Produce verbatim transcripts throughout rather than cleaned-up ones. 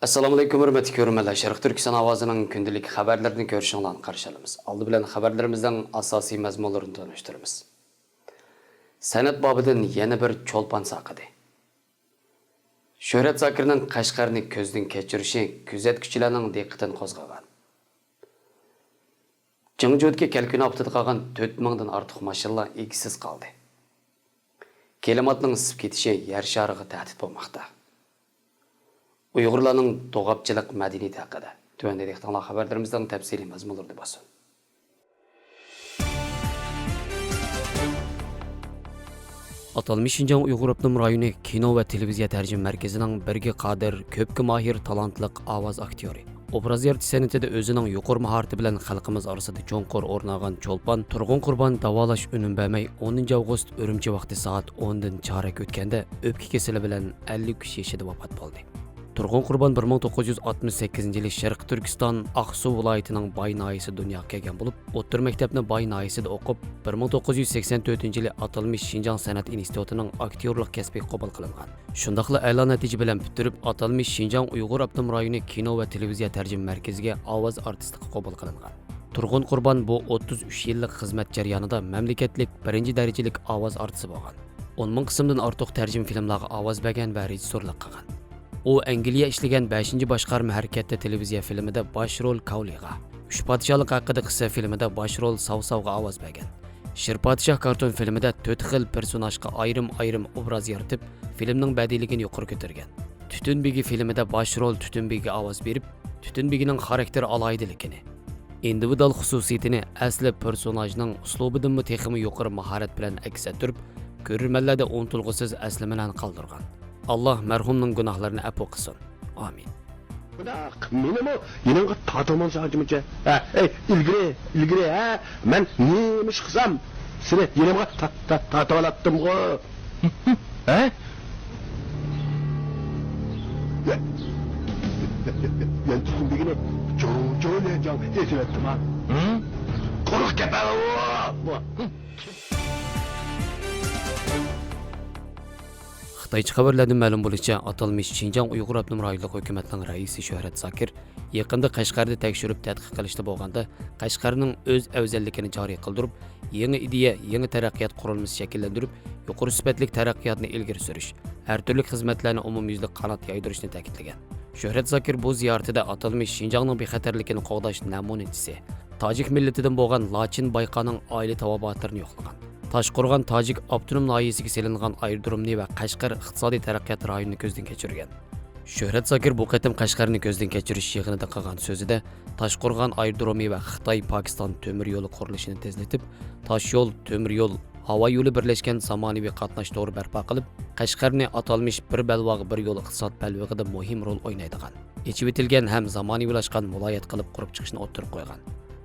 ئەسسالامۇئەلەيكۇم، ھۆرمەتلىك كۆرۈرمەنلەر. شەرقىي تۈركىستان ئاۋازىنىڭ كۈندىلىك خەۋەرلىرىنى كۆرۈشۈڭلارنى قارشى ئالىمىز. ئالدى بىلەن خەۋەرلىرىمىزنىڭ ئاساسىي مەزمۇنلىرىنى تونۇشتۇرىمىز. سەنئەت بابىدىن يەنە بىر چولپان ساقىدى. شۆھرەت زاكىرنىڭ قەشقەرنى كۆزدىن كەچۈرۈشى كۆزەتكۈچىلەرنىڭ دىققىتىنى قوزغىغان. جىڭجۇدىكى كەلكۈن ئاپىتىدە قالغان تۆت مىڭدىن ئارتۇق ماشىنىلار ئىگىسىز قالدى. كىلىماتنىڭ ئىسسىپ كېتىشى يەر شارىغا تەھدىت بولماقتا. ئۇيغۇرلارنىڭ دوغاپچىلىق مەدەنىيىتى ھەققىدە. تۆۋەندە دىققىتىڭلار خەۋەرلىرىمىزنىڭ تەپسىلىي مەزمۇنلىرىدا بولسۇن. ئاتالمىش شىنجاڭ ئۇيغۇر ئاپتونوم رايونى كىنو ۋە تېلېۋىزىيە تەرجىمە مەركىزىنىڭ بىرگە قادىر، كۆپكە ماھىر، تالانتلىق ئاۋاز ئاكتيورى، ئوبراز يارىتىش سەنئىتىدە ئۆزىنىڭ يۇقىرى ماھارىتى بىلەن خەلقىمىز ئارىسىدا چوڭقۇر ئورۇن ئالغان چولپان تۇرغۇن قۇربان داۋالاش ئۈنۈم بەرمەي، ئونىنچى ئاۋغۇست ئۈرۈمچى ۋاقتى سائەت ئوندىن چارەك ئۆتكەندە ئۆپكە كېسىلى بىلەن ئەللىك ئۈچ يېشىدا ۋاپات بولدى. تۇرغۇن قۇربان بىر مىڭ توققۇز يۈز ئاتمىش سەككىزىنچى يىلى شەرقىي تۈركىستان ئاقسۇ ۋىلايىتىنىڭ باي ناھىيەسى دۇنياغا كەلگەن بولۇپ، ئوتتۇرا مەكتەپنى باي ناھىيەسىدە ئوقۇپ، بىر مىڭ توققۇز يۈز سەكسەن تۆتىنچى يىلى ئاتالمىش شىنجاڭ سەنئەت ئىنستىتۇتىنىڭ ئاكتيورلۇق كەسپىگە قوبۇل قىلىنغان. شۇنداقلا ئەلا نەتىجە بىلەن پۈتتۈرۈپ، ئاتالمىش شىنجاڭ ئۇيغۇر ئاپتونوم رايونى كىنو ۋە تېلېۋىزىيە تەرجىمە مەركىزىگە ئاۋاز ئارتىسلىققا قوبۇل قىلىنغان. تۇرغۇن قۇربان بۇ ئوتتۇز ئۈچ يىللىق خىزمەت جەريانىدا مەملىكەتلىك بىرىنچى دەرىجىلىك ئاۋاز ئارتىسى بولغان. ئون مىڭ قىسىمدىن ئارتۇق تەرجىمە فىلىملارغا ئاۋاز بەرگەن ۋە رېژىسسورلۇق قىلغان. ئۇ ئەنگلىيە ئىشلىگەن بەشىنچى باشقارما ھەرىكەتتە تېلېۋىزىيە فىلىمىدە باش رول كاۋلىغا، ئۈچ پادىشاھلىق ھەققىدە قىسسە فىلىمىدە باش رول ساۋساۋغا ئاۋاز بەرگەن. شىر پادىشاھ كارتون فىلىمىدە تۆت خىل پېرسوناژقا ئايرىم-ئايرىم ئوبراز يارىتىپ، فىلىمنىڭ بەدىلىگىنى يۇقىرى كۆتۈرگەن. تۈتۈن بېگى فىلىمىدە باش رول تۈتۈن بېگىگە ئاۋاز بېرىپ، تۈتۈن بېگىنىڭ خاراكتېر ئالاھىدىلىكىنى، ئىندىۋىدۇئال خۇسۇسىيىتىنى ئەسلى پېرسوناژنىڭ ئۇسلۇبىدىنمۇ تېخىمۇ يۇقىرى ماھارەت بىلەن ئەكس ئەتتۈرۈپ، كۆرۈرمەنلەردە ئۇنتۇلغۇسىز ئەسلىمىلەرنى قالدۇرغان. ئاللا مەرھۇمنىڭ گۇناھلىرىنى ئەپۇ قىلسۇن. ئامىن. بۇنداق، مېنىمۇ يېنىڭغا تارتىۋالمامسەن ئانچە-مۇنچە؟ ھە، ئەي، ئىلگىرى، ئىلگىرى، ھە؟ مەن نېمە ئىش قىلسام، سېنى يېنىمغا تا-، تا-، تارتىۋالاتتىمغۇ؟ ھە؟ يەنە تۈتۈن بېگىنى جوجو ليەنجاڭ ئېتىۋەتتىما؟ ھە؟ قۇرۇق گەپ ئەۋۇ! خىتايچە خەۋەرلەردىن مەلۇم بولۇشىچە، ئاتالمىش شىنجاڭ ئۇيغۇر ئاپتونوم رايونلۇق ھۆكۈمەتنىڭ رەئىسى شۆھرەت زاكىر يېقىندا قەشقەردە تەكشۈرۈپ تەتقىق قىلىشتا بولغاندا، قەشقەرنىڭ ئۆز ئەۋزەللىكىنى جارى قىلدۇرۇپ، يېڭى ئىدىيە، يېڭى تەرەققىيات قۇرۇلمىسى شەكىللەندۈرۈپ، يۇقىرى سۈپەتلىك تەرەققىياتنى ئىلگىرى سۈرۈش، ھەر تۈرلۈك خىزمەتلەرنى ئومۇميۈزلۈك قانات يايدۇرۇشنى تەكىتلىگەن. شۆھرەت زاكىر بۇ زىيارىتىدە ئاتالمىش شىنجاڭنىڭ بىخەتەرلىكىنى قوغداش نەمۇنىچىسى، تاجىك مىللىتىدىن بولغان لاچىن بايقانىڭ ئائىلە تاۋابىئاتلىرىنى يوقلىغان. تاشقورغان تاجىك ئاپتونوم ناھىيەسىگە سېلىنغان ئايرودرومنى ۋە قەشقەر ئىقتىسادىي تەرەققىيات رايونىنى كۆزدىن كەچۈرگەن. شۆھرەت زاكىر بۇ قېتىم قەشقەرنى كۆزدىن كەچۈرۈش يىغىنىدا قىلغان سۆزىدە، تاشقورغان ئايرودرومى ۋە خىتاي پاكىستان تۆمۈر يولى قۇرۇلۇشىنى تېزلىتىپ، تاشيول، تۆمۈر يول، ھاۋا يولى بىرلەشكەن زامانىۋى قاتناش تورى بەرپا قىلىپ، قەشقەرنى ئاتالمىش بىر بەلباغ بىر يول ئىقتىساد بەلبېغىدا مۇھىم رول ئوينايدىغان، ئېچىۋېتىلگەن ھەم زامانىۋىلاشقان ۋىلايەت قىلىپ قۇرۇپ چىقىشنى ئوتتۇرىغا قويغان.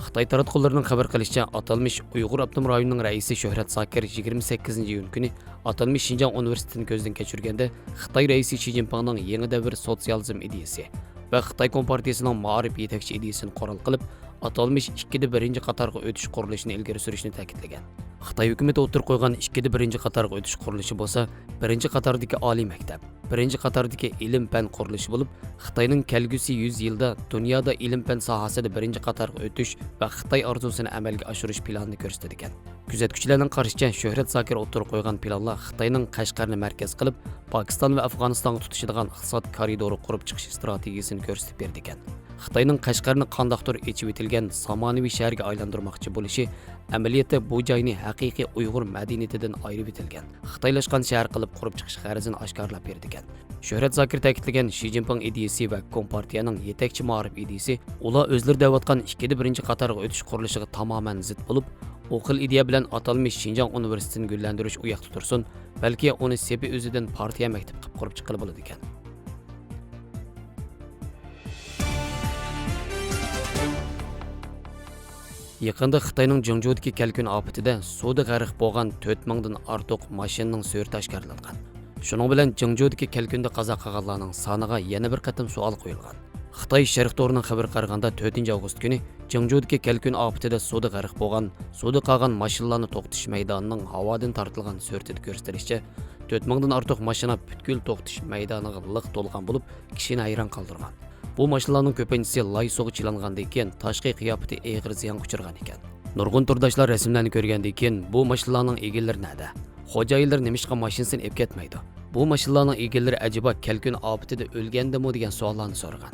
خىتاي تاراتقۇلىرىنىڭ خەۋەر قىلىشىچە، ئاتالمىش ئۇيغۇر ئاپتونوم رايونىنىڭ رەئىسى شۆھرەت زاكىر يىگىرمە سەككىزىنچى ئىيۇن كۈنى ئاتالمىش شىنجاڭ ئۇنىۋېرسىتېتىنى كۆزدىن كەچۈرگەندە، خىتاي رەئىسى شى جىنپىڭنىڭ يېڭى دەۋر سوتسىيالىزم ئىدىيىسى ۋە خىتاي كومپارتىيىسىنىڭ مائارىپ يېتەكچى ئىدىيىسىنى قورال قىلىپ، ئاتالمىش ئىككىدە بىرىنچى قاتارغا ئۆتۈش قۇرۇلۇشىنى ئىلگىرى سۈرۈشنى تەكىتلىگەن. خىتاي ھۆكۈمىتى ئوتتۇرىغا قويغان ئىككىدە بىرىنچى قاتارغا ئۆتۈش قۇرۇلۇشى بولسا، بىرىنچى قاتاردىكى ئالىي مەكتەپ، بىرىنچى قاتاردىكى ئىلىم-پەن قۇرۇلۇشى بولۇپ، خىتاينىڭ كەلگۈسى يۈز يىلدا دۇنيادا ئىلىم-پەن ساھەسىدە بىرىنچى قاتارغا ئۆتۈش ۋە خىتاي ئارزۇسىنى ئەمەلگە ئاشۇرۇش پىلانىنى كۆرسىتىدىكەن. كۆزەتكۈچىلەرنىڭ قارىشىچە، شۆھرەت زاكىر ئوتتۇرىغا قويغان پىلانلار خىتاينىڭ قەشقەرنى مەركەز قىلىپ، پاكىستان ۋە ئافغانىستانغا تۇتىشىدىغان ئىقتىساد كارىدورى قۇرۇپ چىقىش ئىستراتېگىيىسىنى كۆرسىتىپ بېرىدىكەن. خىتاينىڭ قەشقەرنى قانداقتۇر ئېچىۋېتىلگەن زامانىۋى شەھەرگە ئايلاندۇرماقچى بولۇشى ئەمەلىيەتتە بۇ جاينى ھەقىقىي ئۇيغۇر مەدەنىيىتىدىن ئايرىۋېتىلگەن، خىتايلاشقان شەھەر قىلىپ قۇرۇپ چىقىش غەرىزىنى ئاشكارىلاپ بېرىدىكەن. شۆھرەت زاكىر تەكىتلىگەن شى جىنپىڭ ئىدىيىسى ۋە كومپارتىيەنىڭ يېتەكچى مائارىپ ئىدىيىسى، ئۇلار ئۆزلىرى دەۋاتقان ئىككىدە بىرىنچى قاتارغا ئۆتۈش قۇرۇلۇشىغا تامامەن زىت بولۇپ، ئۇ خىل ئىدىيە بىلەن ئاتالمىش شىنجاڭ ئۇنىۋېرسىتېتىنى گۈللەندۈرۈش ئۇ ياقتا تۇرسۇن، بەلكى ئۇنى سېپى ئۆزىدىن پارتىيە مەكتىپى قىلىپ قۇرۇپ چىققىلى بولىدىكەن. يېقىندا خىتاينىڭ جېڭجۇدىكى كەلكۈن ئاپىتىدە سۇدا غەرق بولغان تۆت مىڭدىن ئارتۇق ماشىنىنىڭ سۈرىتى ئاشكارىلانغان. شۇنىڭ بىلەن جېڭجۇدىكى كەلكۈندە قازا قىلغانلارنىڭ سانىغا يەنە بىر قېتىم سوئال قويۇلغان. خىتاي شەرق تورىنىڭ خەۋىرىگە قارىغاندا، تۆتىنچى ئاۋغۇست كۈنى جېڭجۇدىكى كەلكۈن ئاپىتىدە سۇدا غەرق بولغان، سۇدا قالغان ماشىنىلارنى توختىتىش مەيدانىنىڭ ھاۋادىن تارتىلغان سۈرىتىدە كۆرسىتىلىشىچە، تۆت مىڭدىن ئارتۇق ماشىنا پۈتكۈل توختىتىش مەيدانىغا لىق تولغان بولۇپ، كىشىنى ھەيران قالدۇرغان. بۇ ماشىنىلارنىڭ كۆپىنچىسى لاي سۇغا چىلانغاندىن كېيىن، تاشقى قىياپىتى ئېغىر زىيانغا ئۇچرىغان ئىكەن. نۇرغۇن تورداشلار رەسىملەرنى كۆرگەندىن كېيىن، بۇ ماشىنىلارنىڭ ئىگىلىرى نەدە؟ خوجايىنلىرى نېمىشقا ماشىنىسىنى ئېلىپ كەتمەيدۇ؟ بۇ ماشىنىلارنىڭ ئىگىلىرى ئەجەبا كەلكۈن ئاپىتىدە ئۆلگەندىمۇ دېگەن سوئاللارنى سورىغان.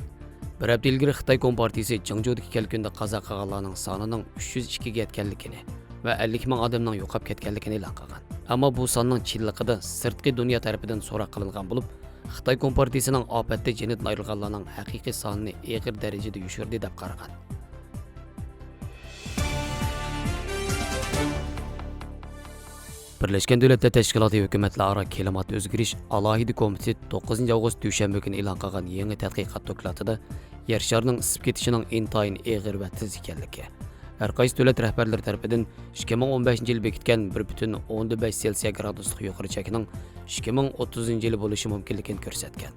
بىر ھەپتە ئىلگىرى خىتاي كومپارتىيىسى جېڭجۇدىكى كەلكۈندە قازا قىلغانلارنىڭ سانىنىڭ ئۈچ يۈز ئىككىگە يەتكەنلىكىنى ۋە ئەللىك مىڭ ئادەمنىڭ يوقاپ كەتكەنلىكىنى ئېلان قىلغان. ئەمما بۇ ساننىڭ چىنلىقىدا سىرتقى دۇنيا تەرىپىدىن سوراق قىلىنغان بولۇپ، خىتاي كومپارتىيىسىنىڭ ئاپەتتە جېنىدىن ئايرىلغانلارنىڭ ھەقىقىي سانىنى ئېغىر دەرىجىدە يوشۇردى دەپ قارىغان. بىرلەشكەن دۆلەتلەر تەشكىلاتى ھۆكۈمەتلەر ئارا كىلىمات ئۆزگىرىش ئالاھىدە كومىتېتى توققۇزىنچى ئاۋغۇست دۈشەنبە كۈنى ئېلان قىلغان يېڭى تەتقىقات دوكلاتىدا يەر شارىنىڭ ئىسسىپ كېتىشىنىڭ ئىنتايىن ئېغىر ۋە تېز ئىكەنلىكى، ھەر قايسى دۆلەت رەھبەرلىرى تەرىپىدىن ئىككى مىڭ ئون بەشىنچى يىلى بېكىتكەن بىر پۈتۈن ئوندىن بەش سېلسىيە گرادۇسلۇق يۇقىرى چەكنىڭ ئىككى مىڭ ئوتتۇزىنچى يىلى بولۇشى مۇمكىنلىكىنى كۆرسەتكەن.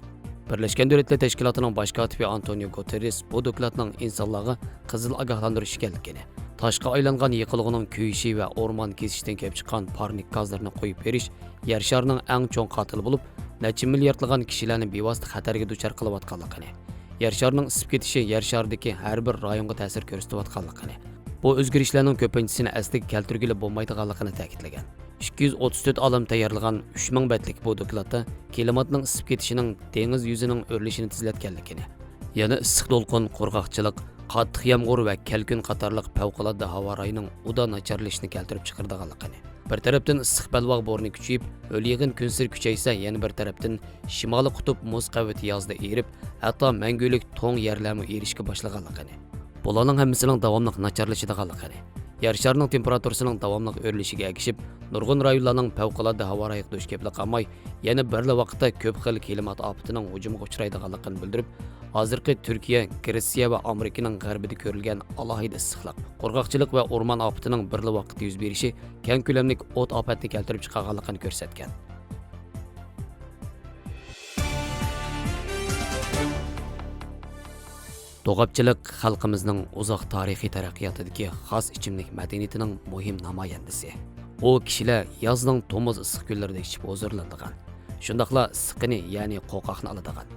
بىرلەشكەن دۆلەتلەر تەشكىلاتىنىڭ باش كاتىپى ئانتونىيو گۇتېررېس بۇ دوكلاتنىڭ ئىنسانلارغا قىزىل ئاگاھلاندۇرۇش ئىكەنلىكىنى، تاشقا ئايلانغان يېقىلغۇنىڭ كۆيۈشى ۋە ئورمان كېسىشتىن كېلىپ چىققان پارنىك گازلىرىنى قويۇپ بېرىش يەر شارىنىڭ ئەڭ چوڭ قاتىلى بولۇپ، نەچچە مىلياردلىغان كىشىلەرنى بىۋاسىتە خەتەرگە دۇچار قىلىۋاتقانلىقىنى، يەر شارىنىڭ ئىسسىپ كېتىشى يەر شارىدىكى ھەر بىر رايونغا تەسىر كۆرسىتىۋاتقانلىقىنى، بۇ ئۆزگىرىشلەرنىڭ كۆپىنچىسىنى ئەسلىگە كەلتۈرگىلى بولمايدىغانلىقىنى تەكىتلىگەن. ئىككى يۈز ئوتتۇز تۆت ئالىم تەييارلىغان ئۈچ مىڭ بەتلىك بۇ دوكلاتتا كىلىماتنىڭ ئىسسىپ كېتىشىنىڭ دېڭىز يۈزىنىڭ ئۆرلىشىنى تېزلەتكەنلىكىنى، يەنە ئىسسىق دولقۇن، قۇرغاقچىلىق، قاتتىق يامغۇر ۋە كەلكۈن قاتارلىق پەۋقۇلئاددە ھاۋا رايىنىڭ ئۇدا ناچارلىشىشنى كەلتۈرۈپ چىقىرىدىغانلىقىنى، بىر تەرەپتىن ئىسسىق بەلباغ بورىنى كۈچىيىپ، ھۆل يېغىن كۈنسېرى كۈچەيسە، يەنە بىر تەرەپتىن شىمالىي قۇتۇپ مۇز قەۋىتى يازدا ئېرىپ، ھەتتا مەڭگۈلۈك توڭ يەرلەرمۇ ئېرىشكە باشلىغانلىقىنى، بۇلارنىڭ ھەممىسىنىڭ داۋاملىق ناچارلىشىدىغانلىقىنى، يەر شارىنىڭ تېمپېراتۇرىسىنىڭ داۋاملىق ئۆرلىشىگە ئەگىشىپ، نۇرغۇن رايونلارنىڭ پەۋقۇلئاددە ھاۋا رايىغا دۇچ كېلىپلا قالماي، يەنە بىرلا ۋاقىتتا كۆپ خىل كىلىمات ئاپىتىنىڭ ھۇجۇمغا ئۇچرايدىغانلىقىنى بىلدۈرۈپ، ھازىرقى تۈركىيە، گرېتسىيە ۋە ئامېرىكىنىڭ غەربىدە كۆرۈلگەن ئالاھىدە ئىسسىقلىق، قۇرغاقچىلىق ۋە ئورمان ئاپىتىنىڭ بىرلا ۋاقىتتا يۈز بېرىشى كەڭ كۆلەملىك ئوت ئاپەتنى كەلتۈرۈپ چىقارغانلىقىنى كۆرسەتكەن. دوغاپچىلىق خەلقىمىزنىڭ ئۇزاق تارىخىي تەرەققىياتىدىكى خاس ئىچىملىك مەدەنىيىتىنىڭ مۇھىم نامايەندىسى. ئۇ كىشىلەر يازنىڭ تومۇز ئىسسىق كۈنلىرىدە ئىچىپ ھۇزۇرلىنىدىغان، شۇنداقلا ئىسسىقىنى، يەنى قوقاقنى ئالىدىغان،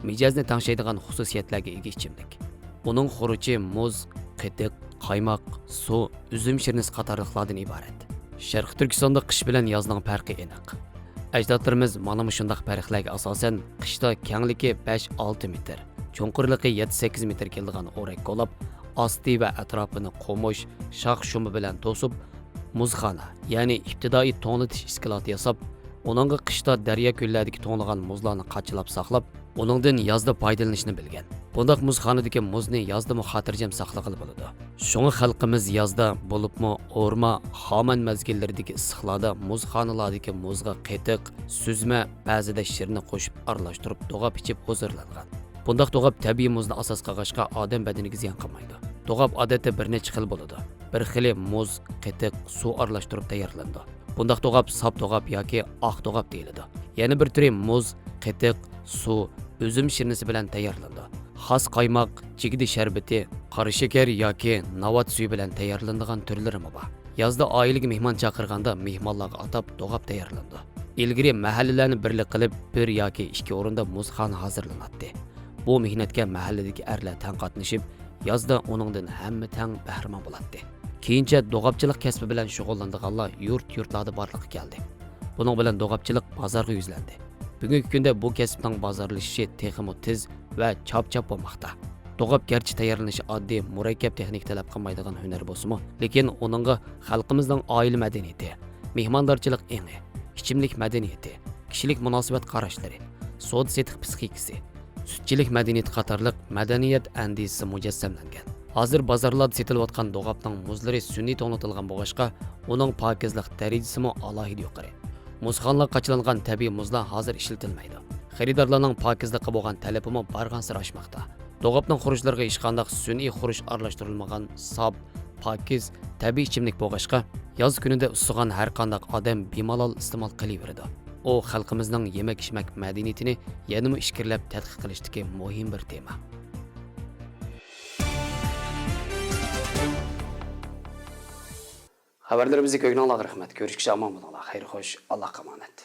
مىجەزنى تەڭشەيدىغان خۇسۇسىيەتلەرگە ئىگە ئىچىملىك. ئۇنىڭ خۇرۇچى مۇز، قېتىق، قايماق، سۇ، ئۈزۈم شىرنىسى قاتارلىقلاردىن ئىبارەت. شەرقىي تۈركىستاندا قىش بىلەن يازنىڭ پەرقى ئېنىق. ئەجدادلىرىمىز مانا مۇشۇنداق پەرقلەرگە ئاساسەن، قىشتا كەڭلىكى بەش ئالتە مېتىر، چوڭقۇرلۇقى يەتتە سەككىز مېتىر كېلىدىغان ئورەك كولاپ، ئاستى ۋە ئەتراپىنى قومۇش، شاخ شۇمبا بىلەن توسۇپ، مۇزخانا، يەنى ئىپتىدائىي توڭلىتىش ئىسكىلاتى ياساپ، ئۇنىڭغا قىشتا دەريا كۆللەردىكى توڭلىغان مۇزلارنى قاچىلاپ ساقلاپ، ئۇنىڭدىن يازدا پايدىلىنىشنى بىلگەن. بۇنداق مۇزخانىدىكى مۇزنى يازدىمۇ خاتىرجەم ساقلىغىلى بولىدۇ. شۇڭا خەلقىمىز يازدا، بولۇپمۇ ئورما، خامان مەزگىللىرىدىكى ئىسسىقلاردا مۇزخانىلاردىكى مۇزغا قېتىق، سۈزمە، بەزىدە شىرنە قوشۇپ ئارىلاشتۇرۇپ دوغاپ ئىچىپ ھۇزۇرلانغان. بۇنداق دوغاپ تەبىئىي مۇزنى ئاساس قىلغاچقا ئادەم بەدىنىگە زىيان قىلمايدۇ. دوغاپ ئادەتتە بىر نەچچە خىل بولىدۇ. بىر خىلى مۇز، قېتىق، سۇ ئارىلاشتۇرۇپ تەييارلىنىدۇ. بۇنداق دوغاپ ساپ دوغاپ ياكى ئاق دوغاپ دېيىلىدۇ. يەنە بىر تۈرى مۇز، قېتىق، سۇ، ئۈزۈم شىرنىسى بىلەن تەييارلىنىدۇ. خاس قايماق، جىگدە شەربىتى، قارا شېكەر ياكى ناۋات سۈيى بىلەن تەييارلىنىدىغان تۈرلىرىمۇ بار. يازدا ئائىلىگە مېھمان چاقىرغاندا مېھمانلارغا ئاتاپ دوغاپ تەييارلىنىدۇ. ئىلگىرى مەھەللىلەرنى بىرلىك قىلىپ، بىر ياكى ئىككى ئورۇندا مۇزخانا ھازىرلىناتتى. بۇ مېھنەتكە مەھەللىدىكى ئەرلەر تەڭ قاتنىشىپ، يازدا ئۇنىڭدىن ھەممە تەڭ بەھرىمەن بولاتتى. كېيىنچە دوغاپچىلىق كەسپى بىلەن شۇغۇللىنىدىغانلار يۇرت-يۇرتلاردا بارلىققا كەلدى. بۇنىڭ بىلەن دوغاپچىلىق بازارغا يۈزلەندى. بۈگۈنكى كۈندە بۇ كەسىپنىڭ بازارلىشىشى تېخىمۇ تېز ۋە چاپچاپ بولماقتا. دوغاپ گەرچە تەييارلىنىشى ئاددىي، مۇرەككەپ تېخنىكا تەلەپ قىلمايدىغان ھۈنەر بولسىمۇ، لېكىن ئۇنىڭغا خەلقىمىزنىڭ ئائىلە مەدەنىيىتى، مېھماندارچىلىق ئېڭى، ئىچىملىك مەدەنىيىتى، كىشىلىك مۇناسىۋەت قاراشلىرى، سودا-سېتىق پىسخىكىسى، سۈتچىلىك مەدەنىيىتى قاتارلىق مەدەنىيەت ئەندىزىسى مۇجەسسەملەنگەن. ھازىر بازارلاردا سېتىلىۋاتقان دوغاپنىڭ مۇزلىرى سۈنئىي توڭلىتىلغان بولغاچقا، ئۇنىڭ پاكىزلىق دەرىجىسىمۇ ئالاھىدە يۇقىرى. مۇزخانىلار قاچىلانغان تەبىئىي مۇزلار ھازىر ئىشلىتىلمەيدۇ. خېرىدارلارنىڭ پاكىزلىققا بولغان تەلىپىمۇ بارغانسېرى ئاشماقتا. دوغاپنىڭ خۇرۇچلىرىغا ھېچقانداق سۈنئىي خۇرۇچ ئارىلاشتۇرۇلمىغان ساپ، پاكىز، تەبىئىي ئىچىملىك بولغاچقا، ياز كۈنىدە ئۇسسىغان ھەرقانداق ئادەم بىمالال ئىستېمال قىلىۋېرىدۇ. ئۇ خەلقىمىزنىڭ يېمەك-ئىچمەك مەدەنىيىتىنى يەنىمۇ ئىچكىرىلەپ تەتقىق قىلىشتىكى مۇھىم بىر تېما. خەۋەرلىرىمىزنى كۆرگىنىڭلارغا رەھمەت. كۆرۈشكىچە ئامان بولۇڭلار. خەير خوش، ئاللاھقا ئامانەت.